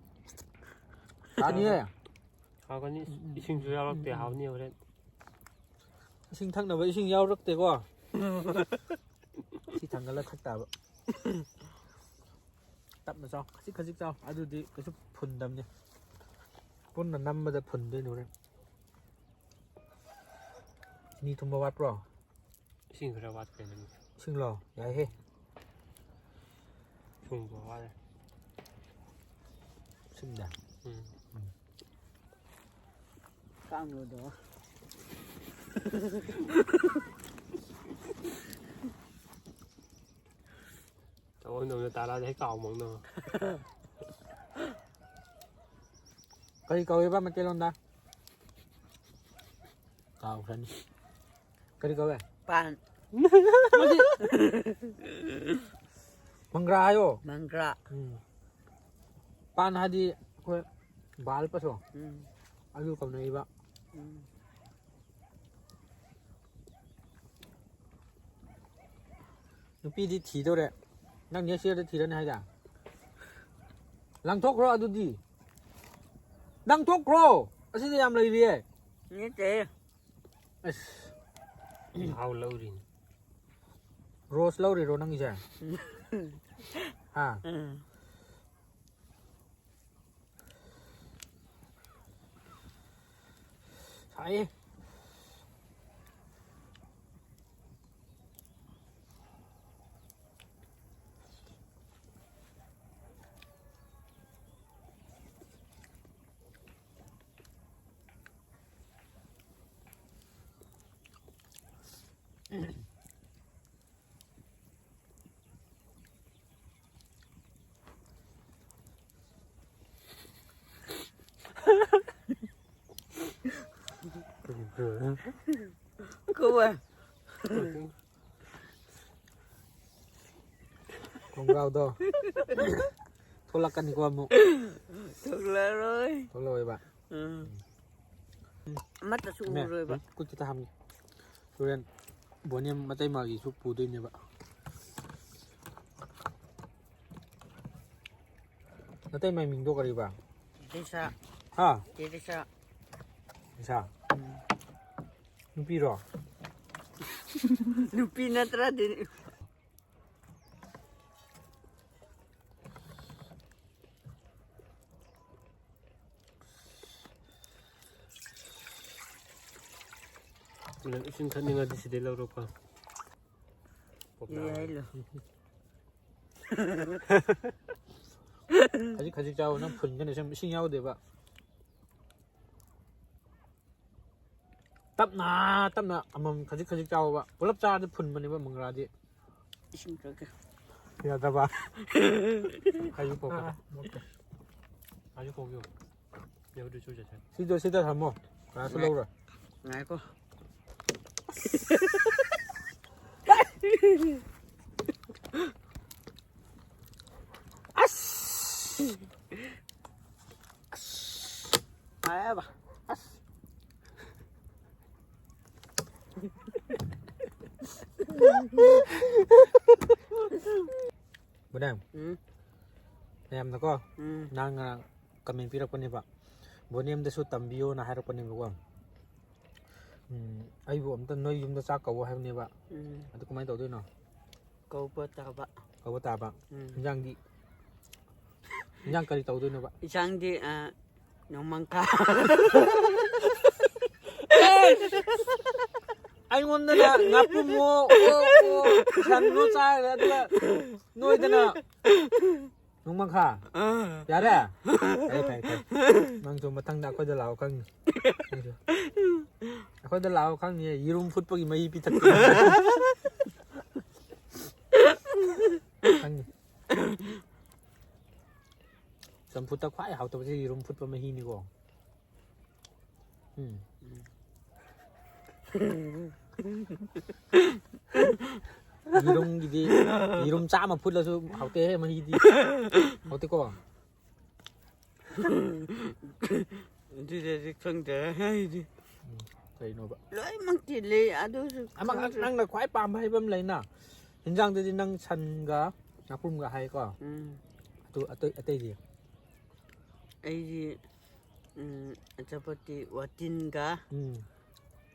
ꯆꯥꯅꯤꯌꯦ. ꯍꯥꯎꯒꯅꯤ. ꯏꯁꯤꯡꯁꯨ ꯌꯥꯎꯔꯛꯇꯦ. ꯍꯥꯎꯅꯤ ꯍꯣꯔꯦꯟ. ꯏꯁꯤꯡ ꯊꯛꯅꯕ ꯏꯁꯤꯡ ꯌꯥꯎꯔꯛꯇꯦꯀꯣ. ꯁꯤ ꯊꯥꯡꯒꯠꯂ ꯊꯛ ꯇꯥꯕ. ꯇꯞꯅ ꯆꯥꯎ, ꯈꯖꯤꯛ ꯈꯖꯤꯛ ꯆꯥꯎ, ꯑꯗꯨꯗꯤ ꯀꯩꯁꯨ ꯐꯨꯟꯗꯕꯅꯤ. ꯄꯨꯟꯅ ꯅꯝꯕꯗ ꯐꯨꯟꯗꯣꯏꯅꯤ ꯍꯣꯔꯦꯟ. ꯆꯤꯅꯤ ꯊꯨꯝꯕ ꯋꯥꯠꯄ꯭ꯔꯣ? ꯏꯁꯤꯡ ꯈꯔ ꯋꯥꯠꯄꯩꯅꯦ. ꯏꯁꯤꯡꯂꯣ? ꯌꯥꯏꯍꯦ. ꯊꯨꯝꯕ ꯋꯥꯠꯂꯦ. ꯁꯤꯡꯗ. ꯎꯝ. ꯀꯥꯡꯂꯣꯗꯣ. ꯇꯧꯑꯣ, ꯅꯧꯅ ꯇꯥꯔꯛꯑꯗꯤ ꯍꯦꯛ ꯀꯥꯎꯃꯛꯅꯕ. ꯀꯔꯤ ꯀꯧꯋꯦꯕ ꯃꯩꯇꯩꯂꯣꯟꯗ? ꯀꯥꯎꯈ꯭ꯔꯅꯤ. ꯀꯔꯤ ꯀꯧꯋꯦ? ꯄꯥꯟ. ꯃꯪꯒ꯭ꯔꯥ ꯍꯥꯏꯌꯣ. ꯃꯪꯒ꯭ꯔꯥ. ꯎꯝ. ꯄꯥꯟ ꯍꯥꯏꯗꯤ ꯑꯩꯈꯣꯏ ꯕꯥꯜ ꯄꯠꯊꯣ꯫ ꯎꯝ꯫ ꯑꯗꯨ ꯀꯧꯅꯩꯕ꯫ ꯎꯝ꯫ ꯅꯨꯄꯤꯗꯤ ꯊꯤꯗꯧꯔꯦ꯫ ꯅꯪ next yearꯗ ꯊꯤꯔꯅꯤ ꯍꯥꯏꯗ꯫ ꯂꯪꯊꯣꯛꯈ꯭ꯔꯣ ꯑꯗꯨꯗꯤ꯫ ꯂꯪꯊꯣꯛꯈ꯭ꯔꯣ꯫ ꯑꯁꯤꯗ ꯌꯥꯝ ꯂꯩꯔꯤꯌꯦ꯫ ꯅꯠꯇꯦ꯫ ꯑꯁ꯫ ꯍꯥꯎ ꯂꯧꯔꯤꯅꯤ꯫ ꯔꯣꯁ ꯂꯧꯔꯤꯔꯣ ꯅꯪꯒꯤꯁꯦ? ꯍꯥ? ꯎꯝ꯫ ꯁꯥꯏꯌꯦ꯫ ꯀꯧꯕ꯫ ꯈꯣꯡꯒ꯭ꯔꯥꯎꯗꯣ ꯊꯣꯛꯂꯛꯀꯅꯤꯀꯣ ꯑꯃꯨꯛ꯫ ꯊꯣꯛꯂꯛꯑꯔꯣꯏ꯫ ꯊꯣꯛꯂꯛꯑꯣꯏꯕ꯫ ꯎꯝ꯫ ꯑꯃꯠꯇꯁꯨ ꯃꯦ, ꯎꯔꯣꯏꯕ꯫ ꯈꯨꯠ ꯈꯤꯇ ꯍꯥꯝꯒꯦ꯫ ꯍꯣꯔꯦꯟ ꯕꯣꯅꯤ ꯃꯇꯩꯃꯒꯤꯁꯨ ꯄꯨꯗꯣꯏꯅꯦꯕ꯫ ꯅꯇꯩꯃꯥꯏ ꯃꯤꯡꯗꯣ ꯀꯔꯤꯕ? ꯇꯦꯔꯦꯁꯥ꯫ ꯍꯥ? ꯇꯦꯔꯦꯁꯥ꯫ ꯇꯦꯔꯦꯁꯥ? ꯎꯝ꯫ ꯅꯨꯄꯤꯔꯣ? ꯅꯨꯄꯤ ꯅꯠꯇ꯭ꯔꯗꯤ꯫ ꯅꯪ ꯏꯁꯤꯡ ꯊꯛꯅꯤꯡꯉꯗꯤ ꯁꯤꯗꯩ ꯂꯧꯔꯣꯀꯣ꯫ ꯌꯥꯏ ꯂꯧ꯫ ꯈꯖꯤꯛ ꯈꯖꯤꯛ ꯆꯥꯎ, ꯅꯪ ꯐꯨꯟꯒꯅꯤ, ꯁꯨꯝ ꯏꯁꯤꯡ ꯌꯥꯎꯗꯦꯕ꯫ ꯇꯞꯅ ꯇꯞꯅ ꯑꯃꯃꯝ ꯈꯖꯤꯛ ꯈꯖꯤꯛ ꯆꯥꯎꯕ꯫ ꯄꯨꯂꯞ ꯆꯥꯔꯗꯤ ꯐꯨꯟꯕꯅꯦꯕ ꯃꯪꯒ꯭ꯔꯥꯗꯤ꯫ ꯏꯁꯤꯡ ꯊꯛꯀꯦ꯫ ꯌꯥꯗꯕ꯫ ꯑꯩꯁꯨ ꯀꯣꯛꯀꯦ꯫ ꯑꯥ, ꯑꯣꯀꯦ꯫ ꯑꯩꯁꯨ ꯀꯣꯛꯀꯦ꯫ ꯌꯥꯎꯗ꯭ꯔꯁꯨ ꯆꯠꯁꯦ꯫ ꯁꯤꯗꯣ ꯁꯤꯗ ꯊꯝꯃꯣ꯫ ꯀꯅꯥꯁꯨ ꯉꯥꯏ-, ꯂꯧꯔꯣꯏ꯫ ꯉꯥꯏꯈꯣ꯫ ꯑꯁ! ꯕꯣꯅꯦꯝ, ꯎꯝ, ꯃꯌꯥꯝꯅꯀꯣ, ꯎꯝ, ꯅꯪꯅ ꯀꯃꯦꯟ ꯄꯤꯔꯛꯄꯅꯦꯕ, ꯕꯣꯅꯦꯝꯗꯁꯨ ꯇꯝꯕꯤꯌꯣꯅ ꯍꯥꯏꯔꯛꯄꯅꯦꯕꯀꯣ꯫ ꯎꯝ, ꯑꯩꯕꯨ ꯑꯝꯇ ꯅꯣꯏ ꯌꯨꯝꯗ ꯆꯥꯛ ꯀꯧꯋꯣ ꯍꯥꯏꯕꯅꯦꯕ꯫ ꯎꯝ꯫ ꯑꯗꯨ ꯀꯃꯥꯏꯅ ꯇꯧꯗꯣꯏꯅꯣ? ꯀꯧꯕ ꯇꯥꯕ꯫ ꯀꯧꯕ ꯇꯥꯕ꯫ ꯎꯝ꯫ ꯏꯟꯖꯥꯡꯗꯤ, ꯏꯟꯖꯥꯡ ꯀꯔꯤ ꯇꯧꯗꯣꯏꯅꯣꯕ? ꯏꯟꯁꯥꯡꯗꯤ, ꯑ, ꯅꯣꯡꯃꯪꯈꯥ꯫ ꯑꯩꯉꯣꯟꯗꯅ ꯉꯥꯄ꯭ꯔꯨꯝꯃꯣ, ꯑꯣꯛꯑꯣ, ꯁꯟꯅꯣ ꯆꯥꯈ꯭ꯔꯦ, ꯑꯗꯨꯒ ꯅꯣꯏꯗꯅ ꯅꯣꯡꯃꯪꯈꯥ꯫ ꯑꯥ꯫ ꯌꯥꯔꯦ? ꯐꯩ, ꯐꯩ, ꯐꯩ꯫ ꯅꯪꯁꯨ ꯃꯊꯪꯗ ꯑꯩꯈꯣꯏꯗ ꯂꯥꯛꯑꯣ ꯈꯪꯅꯤ꯫ ꯅꯪꯁꯨ꯫ ꯑꯩꯈꯣꯏꯗ ꯂꯥꯛꯑꯣ ꯈꯪꯅꯤ꯫ ꯌꯦꯔꯨꯝ ꯐꯨꯠꯄꯒꯤ ꯃꯍꯤ ꯄꯤꯊꯛꯀꯦ꯫ ꯈꯪꯅꯤ꯫ ꯆꯝꯐꯨꯠꯇ ꯈ꯭ꯋꯥꯏ ꯍꯥꯎꯇꯕꯁꯦ ꯌꯦꯔꯨꯝ ꯐꯨꯠꯄ ꯃꯍꯤꯅꯤꯀꯣ꯫ ꯎꯝ꯫ ꯌꯦꯔꯨꯝꯒꯤꯗꯤ, ꯌꯦꯔꯨꯝ ꯆꯥꯝꯃ ꯐꯨꯠꯂꯁꯨ ꯍꯥꯎꯇꯦꯍꯦ, ꯃꯍꯤꯗꯤ꯫ ꯍꯥꯎꯇꯦꯀꯣ? ꯑꯗꯨꯗꯗꯤ ꯈꯪꯗꯦ ꯑꯩꯗꯤ꯫ ꯎꯝ, ꯀꯩꯅꯣꯕ? ꯂꯣꯏꯅꯃꯛꯇꯤ ꯂꯩ, ꯑꯗꯨꯁꯨ ꯑꯃ, ꯈꯪꯗ꯭ꯔꯦ꯫ ꯅꯪꯅ ꯈ꯭ꯋꯥꯏ ꯄꯥꯝꯕ ꯍꯥꯏꯕ ꯑꯃ ꯂꯩꯅ? ꯍꯤꯟꯖꯥꯡꯗꯗꯤ ꯅꯪ ꯁꯟꯒ ꯉꯥꯄ꯭ꯔꯨꯝꯒ ꯍꯥꯏꯀꯣ? ꯎꯝ꯫ ꯑꯗꯨ ꯑꯇꯩ, ꯑꯇꯩꯗꯤ? ꯑꯩꯗꯤ, ꯎꯝ, ꯑꯆꯥꯄꯣꯠꯇꯤ ꯋꯥꯇꯤꯟꯒ ꯎꯝ꯫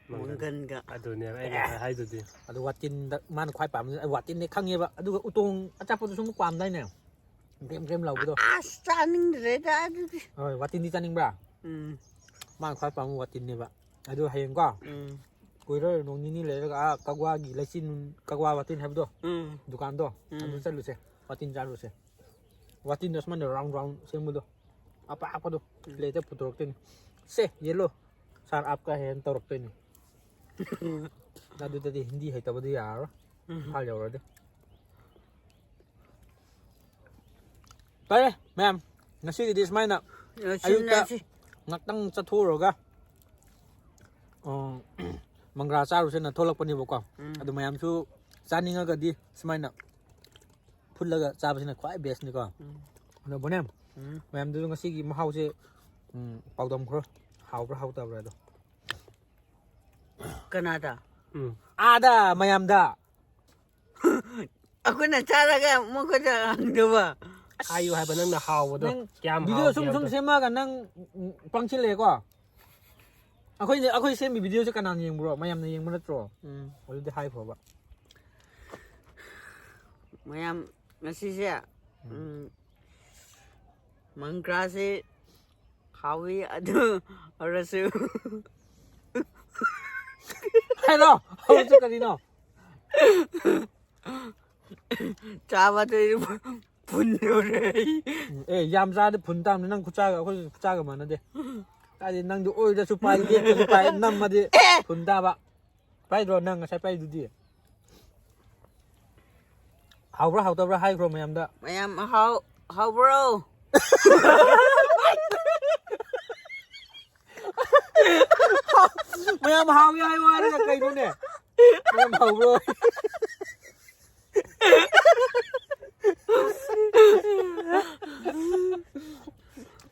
ꯃꯪꯒꯟꯒ꯫ ꯑꯗꯨꯅꯦꯕ ꯑꯩꯅ ꯉꯁꯥꯏ ꯍꯥꯏꯗꯨꯗꯤ꯫ ꯑꯗꯨ ꯋꯥꯇꯤꯟꯗ ꯃꯥꯅ ꯈ꯭ꯋꯥꯏ ꯄꯥꯝꯕ, ꯑꯩ ꯋꯥꯇꯤꯟꯅꯦ ꯈꯪꯉꯦꯕ꯫ ꯑꯗꯨꯒ ꯎꯇꯣꯡ ꯑꯆꯥꯄꯣꯠꯇꯨꯁꯨ ꯑꯃꯨꯛ ꯄꯥꯝꯗꯥꯏꯅꯦ? ꯒ꯭ꯔꯦꯝ ꯒ꯭ꯔꯦꯝ ꯂꯥꯎꯕꯗꯣ꯫ ꯑꯁ, ꯆꯥꯅꯤꯡꯗ꯭ꯔꯦꯗ ꯑꯗꯨꯗꯤ꯫ ꯍꯣꯏ, ꯋꯥꯇꯤꯟꯗꯤ ꯆꯥꯅꯤꯡꯕ꯭ꯔꯥ? ꯎꯝ꯫ ꯃꯥꯅ ꯈ꯭ꯋꯥꯏ ꯄꯥꯝꯕ ꯋꯥꯇꯤꯟꯅꯦꯕ꯫ ꯑꯗꯨ ꯍꯌꯦꯡꯀꯣ, ꯎꯝ꯫ ꯀꯨꯏꯔꯣꯏ, ꯅꯣꯡ ꯅꯤꯅꯤ ꯂꯩꯔꯒ ꯑꯥ ꯀꯛꯋꯥꯒꯤ ꯂꯩꯆꯤꯟ, ꯀꯛꯋꯥ ꯋꯥꯇꯤꯟ ꯍꯥꯏꯕꯗꯣ, ꯎꯝ꯫ ꯗꯨꯀꯥꯟꯗꯣ, ꯎꯝ꯫ ꯑꯗꯨ ꯆꯠꯂꯨꯁꯦ, ꯋꯥꯇꯤꯟ ꯆꯥꯔꯨꯁꯦ꯫ ꯋꯥꯇꯤꯟꯗꯣ ꯁꯨꯃꯥꯏꯅ ꯔꯥꯎꯟ ꯔꯥꯎꯟ ꯁꯦꯝꯕꯗꯣ, ꯑꯄꯥꯛꯄꯗꯣ, ꯎꯝ꯫ ꯄ꯭ꯂꯦꯠꯇ ꯄꯨꯊꯣꯔꯛꯇꯣꯏꯅꯤ꯫ "ꯁꯦ, ꯌꯦꯜꯂꯣ, ꯁꯥꯔ ꯑꯞꯀꯥ ꯍꯦꯟ" ꯇꯧꯔꯛꯇꯣꯏꯅꯤ꯫ ꯑꯗꯨꯗꯗꯤ ꯍꯤꯟꯗꯤ ꯍꯩꯇꯕꯗꯤ ꯌꯥꯔꯔꯣꯏ, ꯎꯝ꯫ ꯏꯝꯐꯥꯜ ꯌꯧꯔꯗꯤ꯫ ꯐꯔꯦ ꯃꯌꯥꯝ, ꯉꯁꯤꯒꯤꯗꯤ ꯁꯨꯃꯥꯏꯅ ꯑꯌꯨꯛꯇ ꯂꯣꯏꯁꯤꯟꯅꯁꯤ꯫ ꯉꯥꯛꯇꯪ ꯆꯠꯊꯣꯛꯎꯔꯒ, ꯑ, ꯃꯪꯒ꯭ꯔꯥ ꯆꯥꯔꯨꯁꯦꯅ ꯊꯣꯛꯂꯛꯄꯅꯦꯕꯀꯣ꯫ ꯎꯝ꯫ ꯑꯗꯨ ꯃꯌꯥꯝꯁꯨ ꯆꯥꯅꯤꯡꯉꯒꯗꯤ ꯁꯨꯃꯥꯏꯅ ꯐꯨꯠꯂꯒ ꯆꯥꯕꯁꯤꯅ ꯈ꯭ꯋꯥꯏ ꯕꯦꯁꯅꯤꯀꯣ꯫ ꯎꯝ꯫ ꯑꯗꯣ ꯕꯣꯅꯦꯝ, ꯎꯝ꯫ ꯃꯌꯥꯝꯗꯨꯁꯨ ꯉꯁꯤꯒꯤ ꯃꯍꯥꯎꯁꯦ, ꯎꯝ, ꯄꯥꯎꯗꯝꯈ꯭ꯔꯣ꯫ ꯍꯥꯎꯕ꯭ꯔꯥ ꯍꯥꯎꯇꯕ꯭ꯔꯥ ꯑꯗꯣ? ꯀꯅꯥꯗ? ꯎꯝ꯫ ꯑꯥꯗ ꯃꯌꯥꯝꯗ꯫ ꯑꯩꯈꯣꯏꯅ ꯆꯥꯔꯒ ꯃꯈꯣꯏꯗ ꯍꯪꯗꯕ꯫ ꯍꯥꯏꯌꯨ ꯍꯥꯏꯕ ꯅꯪꯅ ꯍꯥꯎꯕꯗꯣ ꯅꯪ ꯀꯌꯥꯝ ꯚꯤꯗꯤꯑꯣ ꯍꯥꯎꯒꯦ ꯁꯨꯝ ꯁꯨꯝ ꯍꯥꯏꯕꯗꯣ꯫ ꯁꯦꯝꯃꯛꯑꯒ ꯅꯪ ꯎꯝ, ꯄꯪꯁꯤꯜꯂꯛꯑꯦꯀꯣ꯫ ꯑꯩꯈꯣꯏꯅ ꯑꯩꯈꯣꯏ ꯁꯦꯝꯃꯤ ꯚꯤꯗꯤꯑꯣꯁꯦ ꯀꯅꯥꯅ ꯌꯦꯡꯕ꯭ꯔꯣ? ꯃꯌꯥꯝꯅ ꯌꯦꯡꯕ ꯅꯠꯇ꯭ꯔꯣ? ꯎꯝ꯫ ꯑꯗꯨꯗꯤ ꯍꯥꯏꯈ꯭ꯔꯣꯕ꯫ ꯃꯌꯥꯝ ꯉꯁꯤꯁꯦ ꯎꯝ, ꯃꯪꯒ꯭ꯔꯥꯁꯦ ꯍꯥꯎꯋꯤ ꯑꯗꯨ ꯑꯣꯏꯔꯁꯨ ꯍꯥꯏꯔꯣ꯫ ꯍꯧꯔꯁꯨ ꯀꯔꯤꯅꯣ? ꯆꯥꯕꯗ ꯐꯨꯟꯗꯧꯔꯦ ꯑꯩ꯫ ꯎꯝ, ꯑꯦ ꯌꯥꯝ ꯆꯥꯔꯗꯤ ꯐꯨꯟ ꯇꯥꯕꯅꯤ꯫ ꯅꯪ ꯈꯨꯠꯆꯥꯒ ꯑꯩꯈꯣꯏ ꯈꯨꯠꯆꯥꯒ ꯃꯥꯟꯅꯗꯦ꯫ ꯀꯥꯏꯗꯤ ꯅꯪꯗꯤ ꯑꯣꯏꯗꯁꯨ ꯄꯥꯏ, ꯂꯦꯞꯇꯁꯨ ꯄꯥꯏ, ꯅꯝꯃꯗꯤ ꯐꯨꯟ ꯇꯥꯕ꯫ ꯄꯥꯏꯗ꯭ꯔꯣ ꯅꯪ ꯉꯁꯥꯏ ꯄꯥꯏꯗꯨꯗꯤ? ꯍꯥꯎꯕ꯭ꯔꯥ ꯍꯥꯎꯇꯕ꯭ꯔꯥ ꯍꯥꯏꯈ꯭ꯔꯣ ꯃꯌꯥꯝꯗ꯫ ꯃꯌꯥꯝ ꯍꯥꯎ ꯍꯥꯎꯕ꯭ꯔꯣ? ꯃꯌꯥꯝ ꯍꯥꯎꯏ ꯍꯥꯏꯌꯨ ꯍꯥꯏꯔꯒ ꯀꯩꯅꯣꯅꯦ? ꯃꯌꯥꯝ ꯍꯥꯎꯕ꯭ꯔꯣ?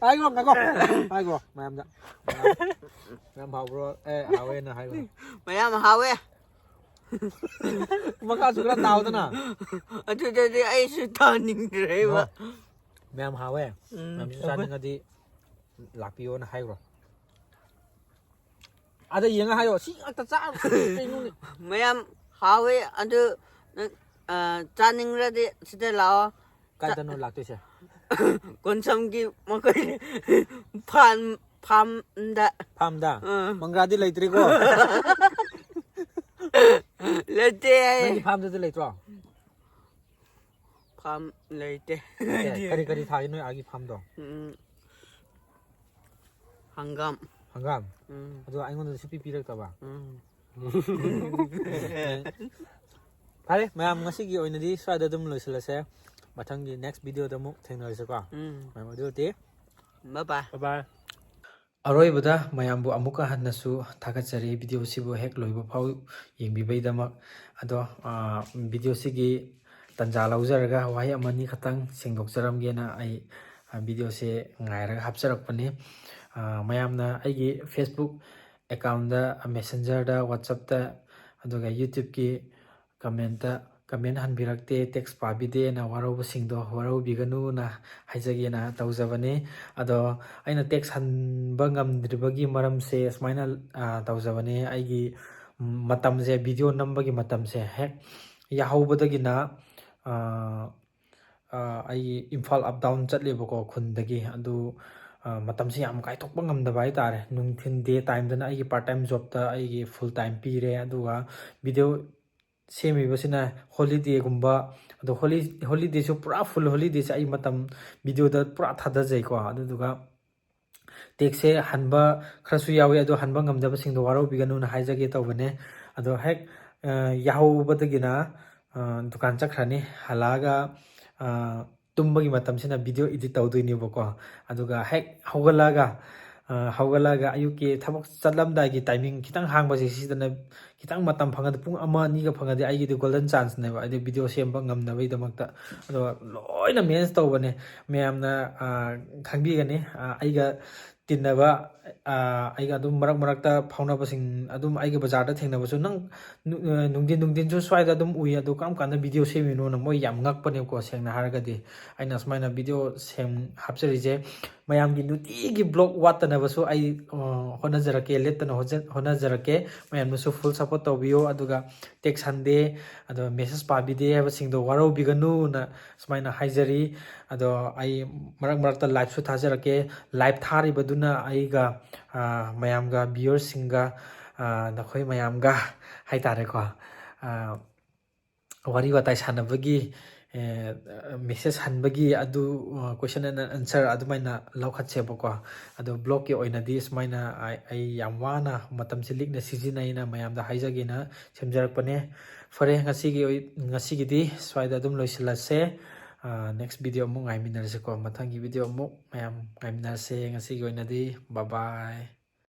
ꯍꯥꯏꯈ꯭ꯔꯣ ꯉꯥꯏꯈꯣ꯫ ꯍꯥꯏꯈ꯭ꯔꯣ ꯃꯌꯥꯝꯗ꯫ ꯃꯌꯥꯝ ꯍꯥꯎꯕ꯭ꯔꯣ? ꯑꯦ ꯍꯥꯎꯋꯦꯅ ꯍꯥꯏꯈ꯭ꯔꯣ꯫ ꯃꯌꯥꯝ ꯍꯥꯎꯋꯦ꯫ ꯃꯈꯥꯁꯨ ꯈꯔ ꯇꯥꯎꯗꯅ꯫ ꯑꯗꯨꯗꯗꯤ ꯑꯩꯁꯨ ꯇꯥꯅꯤꯡꯗ꯭ꯔꯦꯕ꯫ ꯃꯌꯥꯝ ꯍꯥꯎꯋꯦ꯫ ꯎꯝ꯫ ꯃꯌꯥꯝꯁꯨ ꯆꯥꯅꯤꯡꯉꯗꯤ ꯂꯥꯛꯄꯤꯌꯣꯅ ꯍꯥꯏꯈ꯭ꯔꯣ꯫ ꯑꯗ ꯌꯦꯡꯉ ꯍꯥꯏꯌꯣ꯫ ꯁꯤ ꯉꯥꯛꯇ ꯆꯥ ꯀꯩꯅꯣꯅꯦ꯫ ꯃꯌꯥꯝ ꯍꯥꯎꯋꯦ ꯑꯗꯨ ꯅꯪ, ꯑ, ꯆꯥꯅꯤꯡꯔꯗꯤ ꯁꯤꯗ ꯂꯥꯛꯑꯣ꯫ ꯀꯥꯏꯗꯅꯣ ꯂꯥꯛꯇꯣꯏꯁꯦ? ꯀꯣꯟꯁꯝꯒꯤ ꯃꯈꯣꯏ ꯐꯥꯝ ꯐꯥꯝꯗ꯫ ꯐꯥꯝꯗ? ꯎꯝ꯫ ꯃꯪꯒ꯭ꯔꯥꯗꯤ ꯂꯩꯇ꯭ꯔꯤꯀꯣ? ꯂꯩꯇꯦ ꯍꯥꯏ꯫ ꯅꯪꯒꯤ ꯐꯥꯝꯗꯗꯤ ꯂꯩꯇ꯭ꯔꯣ? ꯐꯥꯝ ꯂꯩꯇꯦ꯫ ꯑꯦ, ꯀꯔꯤ ꯀꯔꯤ ꯊꯥꯒꯦ ꯅꯣꯏ ꯑꯥꯒꯤ ꯐꯥꯝꯗꯣ? ꯎꯝ꯫ ꯍꯪꯒꯥꯝ꯫ ꯍꯪꯒꯥꯝ? ꯎꯝ꯫ ꯑꯗꯣ ꯑꯩꯉꯣꯟꯗꯁꯨ ꯁꯨꯄꯤ ꯄꯤꯔꯛꯇꯕ? ꯎꯝ꯫ ꯐꯔꯦ ꯃꯌꯥꯝ, ꯉꯁꯤꯒꯤ ꯑꯣꯏꯅꯗꯤ ꯁ꯭ꯋꯥꯏꯗ ꯑꯗꯨꯝ ꯂꯣꯏꯁꯤꯜꯂꯁꯦ꯫ ꯃꯊꯪꯒꯤ next videoꯗ ꯑꯃꯨꯛ ꯊꯦꯡꯅꯔꯁꯤꯀꯣ꯫ ꯎꯝ꯫ ꯃꯌꯥꯝ, ꯑꯗꯨꯗꯤ Bye bye꯫ Bye bye꯫ ꯑꯔꯣꯏꯕꯗ ꯃꯌꯥꯝꯕꯨ ꯑꯃꯨꯛꯀ ꯍꯟꯅꯁꯨ ꯊꯥꯒꯠꯆꯔꯤ, videoꯁꯤꯕꯨ ꯍꯦꯛ ꯂꯣꯏꯕ ꯐꯥꯎ ꯌꯦꯡꯕꯤꯕꯩꯗꯃꯛ꯫ ꯑꯗꯣ, ꯑ, videoꯁꯤꯒꯤ ꯇꯟꯖꯥ ꯂꯧꯖꯔꯒ ꯋꯥꯍꯩ ꯑꯃꯅꯤ ꯈꯛꯇꯪ ꯁꯦꯡꯗꯣꯛꯆꯔꯝꯒꯦꯅ ꯑꯩ, ꯑ, videoꯁꯦ ꯉꯥꯏꯔꯒ ꯍꯥꯞꯆꯔꯛꯄꯅꯤ꯫ ꯑ, ꯃꯌꯥꯝꯅ ꯑꯩꯒꯤ Facebook accountꯗ, Messengerꯗ, WhatsAppꯇ, ꯑꯗꯨꯒ YouTubeꯀꯤ commentꯇ ꯀꯃꯦꯟ ꯍꯟꯕꯤꯔꯛꯇꯦ, ꯇꯦꯛꯁ ꯄꯥꯕꯤꯗꯦꯅ ꯋꯥꯔꯧꯕꯁꯤꯡꯗꯣ ꯋꯥꯔꯧꯕꯤꯒꯅꯨꯅ ꯍꯥꯏꯖꯒꯦꯅ ꯇꯧꯖꯕꯅꯤ꯫ ꯑꯗꯣ ꯑꯩꯅ ꯇꯦꯛꯁ ꯍꯟꯕ ꯉꯝꯗ꯭ꯔꯤꯕꯒꯤ ꯃꯔꯝꯁꯦ ꯁꯨꯃꯥꯏꯅ, ꯑ, ꯇꯧꯖꯕꯅꯤ꯫ ꯑꯩꯒꯤ, ꯎꯝ, ꯃꯇꯝꯁꯦ, ꯚꯤꯗꯤꯑꯣ ꯅꯝꯕꯒꯤ ꯃꯇꯝꯁꯦ ꯍꯦꯛ ꯌꯥꯍꯧꯕꯗꯒꯤꯅ, ꯑ, ꯑ, ꯑꯩꯒꯤ ꯏꯝꯐꯥꯜ ꯑꯞ ꯗꯥꯎꯟ ꯆꯠꯂꯦꯕꯀꯣ ꯈꯨꯟꯗꯒꯤ꯫ ꯑꯗꯨ, ꯑ, ꯃꯇꯝꯁꯦ ꯌꯥꯝ ꯀꯥꯏꯊꯣꯛꯄ ꯉꯝꯗꯕ ꯍꯥꯏꯇꯥꯔꯦ꯫ ꯅꯨꯡꯊꯤꯟ ꯗꯦ ꯇꯥꯏꯝꯗꯅ ꯑꯩꯒꯤ ꯄꯥꯔꯠ ꯇꯥꯏꯝ ꯖꯣꯕꯇ ꯑꯩꯒꯤ ꯐꯨꯜ ꯇꯥꯏꯝ ꯄꯤꯔꯦ꯫ ꯑꯗꯨꯒ ꯚꯤꯗꯤꯑꯣ ꯁꯦꯝꯃꯤꯕꯁꯤꯅ ꯍꯣꯂꯤꯗꯦꯒꯨꯝꯕ, ꯑꯗꯣ ꯍꯣꯂꯤ-, ꯍꯣꯂꯤꯗꯦꯁꯨ ꯄꯨꯔꯥ ꯐꯨꯜ ꯍꯣꯂꯤꯗꯦꯁꯦ ꯑꯩ ꯃꯇꯝ ꯚꯤꯗꯤꯑꯣꯗ ꯄꯨꯔꯥ ꯊꯥꯗꯖꯩꯀꯣ꯫ ꯑꯗꯨꯗꯨꯒ ꯇꯦꯛꯁꯁꯦ ꯍꯟꯕ ꯈꯔꯁꯨ ꯌꯥꯎꯋꯤ, ꯑꯗꯣ ꯍꯟꯕ ꯉꯝꯗꯕꯁꯤꯡꯗꯣ ꯋꯥꯔꯧꯕꯤꯒꯅꯨꯅ ꯍꯥꯏꯖꯒꯦ ꯇꯧꯕꯅꯦ꯫ ꯑꯗꯣ ꯍꯦꯛ, ꯑ, ꯌꯥꯍꯧꯕꯗꯒꯤꯅ, ꯑ, ꯗꯨꯀꯥꯟ ꯆꯠꯈ꯭ꯔꯅꯤ, ꯍꯜꯂꯛꯑꯒ, ꯑ, ꯇꯨꯝꯕꯒꯤ ꯃꯇꯝꯁꯤꯅ ꯚꯤꯗꯤꯑꯣ ꯏꯗꯤꯠ ꯇꯧꯗꯣꯏꯅꯦꯕꯀꯣ꯫ ꯑꯗꯨꯒ ꯍꯦꯛ ꯍꯧꯒꯠꯂꯛꯑꯒ, ꯑ, ꯍꯧꯒꯠꯂꯛꯑꯒ ꯑꯌꯨꯛꯀꯤ ꯊꯕꯛ ꯆꯠꯂꯝꯗꯥꯏꯒꯤ ꯇꯥꯏꯃꯤꯡ ꯈꯤꯇꯪ ꯍꯥꯡꯕꯁꯦ, ꯁꯤꯗꯅ ꯈꯤꯇꯪ ꯃꯇꯝ ꯐꯪꯉꯗꯤ, ꯄꯨꯡ ꯑꯃ ꯑꯅꯤꯒ ꯐꯪꯉꯗꯤ ꯑꯩꯒꯤꯗꯤ ꯒꯣꯜꯗꯟ ꯆꯥꯟꯁꯅꯦꯕ, ꯍꯥꯏꯗꯤ ꯚꯤꯗꯤꯑꯣ ꯁꯦꯝꯕ ꯉꯝꯅꯕꯒꯤꯗꯃꯛꯇ꯫ ꯑꯗꯣ ꯂꯣꯏꯅ ꯃꯦꯅꯦꯖ ꯇꯧꯕꯅꯦ꯫ ꯃꯌꯥꯝꯅ, ꯑ, ꯈꯪꯕꯤꯒꯅꯤ, ꯑ, ꯑꯩꯒ ꯇꯤꯟꯅꯕ, ꯑ, ꯑꯩꯒ ꯑꯗꯨꯝ ꯃꯔꯛ ꯃꯔꯛꯇ ꯐꯥꯎꯅꯕꯁꯤꯡ, ꯑꯗꯨꯝ ꯑꯩꯒ ꯕꯖꯥꯔꯗ ꯊꯦꯡꯅꯕꯁꯨ, "ꯅꯪ ꯅꯨ-, ꯑ, ꯅꯨꯡꯊꯤꯟ, ꯅꯨꯡꯊꯤꯟꯁꯨ ꯁ꯭ꯋꯥꯏꯗ ꯑꯗꯨꯝ ꯎꯏ, ꯑꯗꯨ ꯀꯔꯝ ꯀꯥꯟꯗ ꯚꯤꯗꯤꯑꯣ ꯁꯦꯝꯃꯤꯅꯣꯅ?" ꯃꯣꯏ ꯌꯥꯝ ꯉꯛꯄꯅꯦꯕꯀꯣ, ꯁꯦꯡꯅ ꯍꯥꯏꯔꯒꯗꯤ꯫ ꯑꯩꯅ ꯁꯨꯃꯥꯏꯅ ꯚꯤꯗꯤꯑꯣ ꯁꯦꯝ-, ꯍꯥꯞꯆꯔꯤꯁꯦ ꯃꯌꯥꯝꯒꯤ ꯅꯨꯡꯇꯤꯒꯤ ꯕ꯭ꯂꯣꯛ ꯋꯥꯠꯇꯅꯕꯁꯨ ꯑꯩ, ꯑ, ꯍꯣꯠꯅꯖꯔꯛꯀꯦ, ꯂꯦꯞꯇꯅ ꯍꯣꯠꯖ-, ꯍꯣꯠꯅꯖꯔꯛꯀꯦ꯫ ꯃꯌꯥꯝꯅꯁꯨ ꯐꯨꯜ ꯁꯞꯄꯣꯔꯠ ꯇꯧꯕꯤꯌꯨ, ꯑꯗꯨꯒ ꯇꯦꯛꯁ ꯍꯟꯗꯦ, ꯑꯗꯨꯒ ꯃꯦꯁꯦꯖ ꯄꯥꯕꯤꯗꯦ ꯍꯥꯏꯕꯁꯤꯡꯗꯣ ꯋꯥꯔꯧꯕꯤꯒꯅꯨꯅ ꯁꯨꯃꯥꯏꯅ ꯍꯥꯏꯖꯔꯤ꯫ ꯑꯗꯣ ꯑꯩ ꯃꯔꯛ ꯃꯔꯛꯇ ꯂꯥꯏꯞꯁꯨ ꯊꯥꯖꯔꯛꯀꯦ꯫ ꯂꯥꯏꯞ ꯊꯥꯔꯤꯕꯗꯨꯅ ꯑꯩꯒ, ꯑ, ꯃꯌꯥꯝꯒ, ꯚ꯭ꯌꯨꯋꯔꯁꯤꯡꯒ, ꯑ, ꯅꯈꯣꯏ ꯃꯌꯥꯝꯒ ꯍꯥꯏꯇꯥꯔꯦꯀꯣ, ꯑ, ꯋꯥꯔꯤ ꯋꯥꯇꯥꯏ ꯁꯥꯟꯅꯕꯒꯤ, ꯑꯦ, ꯃꯦꯁꯦꯖ ꯍꯟꯕꯒꯤ ꯑꯗꯨ, ꯑ, question and answer ꯑꯗꯨꯃꯥꯏꯅ ꯂꯧꯈꯠꯁꯦꯕꯀꯣ꯫ ꯑꯗꯣ ꯕ꯭ꯂꯣꯛꯀꯤ ꯑꯣꯏꯅꯗꯤ ꯁꯨꯃꯥꯏꯅ ꯑꯩ, ꯑꯩ ꯌꯥꯝ ꯋꯥꯅ ꯃꯇꯝꯁꯤ ꯂꯤꯛꯅ ꯁꯤꯖꯤꯟꯅꯩꯅ ꯃꯌꯥꯝꯗ ꯍꯥꯏꯖꯒꯦꯅ ꯁꯦꯝꯖꯔꯛꯄꯅꯦ꯫ ꯐꯔꯦ, ꯉꯁꯤꯒꯤ ꯑꯣꯏ-, ꯉꯁꯤꯒꯤꯗꯤ ꯁ꯭ꯋꯥꯏꯗ ꯑꯗꯨꯝ ꯂꯣꯏꯁꯤꯜꯂꯁꯦ꯫ ꯑ, next video ꯑꯃꯨꯛ ꯉꯥꯏꯃꯤꯟꯅꯔꯁꯤꯀꯣ꯫ ꯃꯊꯪꯒꯤ video ꯑꯃꯨꯛ ꯃꯌꯥꯝ ꯉꯥꯏꯃꯤꯟꯅꯔꯁꯦ꯫ ꯉꯁꯤꯒꯤ ꯑꯣꯏꯅꯗꯤ bye bye꯫